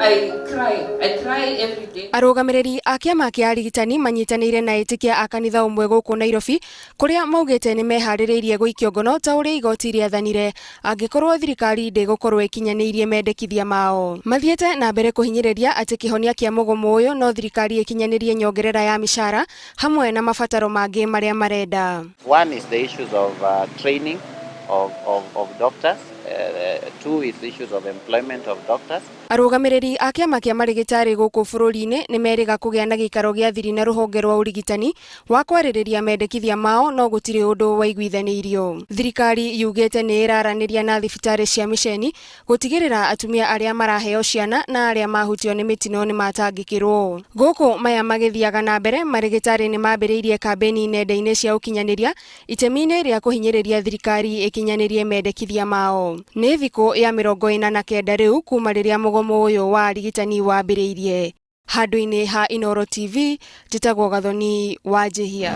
I cry. I cry every day. Arũgamĩrĩri a kĩama kĩa arigitani manyitanĩire na etĩkia a kanitha ũmwe gũkũ Nairobi kũrĩa maugĩte nĩ meharĩrĩirie gũikio ngono ta ũrĩa igoti rĩathanire angĩkorwo thirikari ndĩgũkorwo ĩkinyanĩirie mendekithia mao. Mathiĩte na mbere kũhinyĩrĩria atĩ kĩhonia kĩa mũgomo ũyũ no thirikari ĩkinyanĩrie nyongerera ya mĩcara hamwe na mabataro mangĩ marĩa marenda. One is the issues of training of doctors. Two is the issues of employment of doctors. Arũgamĩrĩri a kĩama kĩa marĩgĩtarĩ gũkũ bũrũri-inĩ nĩ merĩga kũgĩa na gĩikaro gĩa thiri na rũhonge rwa ũrigitani wa kwarĩrĩria mendekithia mao no gũtirĩ ũndũ waiguithanĩirio. Thirikari yugĩte nĩ ĩraranĩria na thibitarĩ cia mĩceni gũtigĩrĩra atumia arĩa maraheo ciana na arĩa mahutio nĩ mĩtino nĩ matangĩkĩrwo. Gũkũ maya magĩthiaga na mbere, marĩgĩtarĩ nĩ mambĩrĩirie kambĩni nenda-inĩ cia ũkinyanĩria itemi-inĩ rĩa kũhinyĩrĩria thirikari ĩkinyanĩrie mendekithia mao. Nĩ thikũ ya 49 rĩu kuma rĩrĩa mũgomo ũyũ wa arigitani wambĩrĩirie. Handũ-inĩ ha Inooro TV, njĩtagwo Gathoni wa Njihia.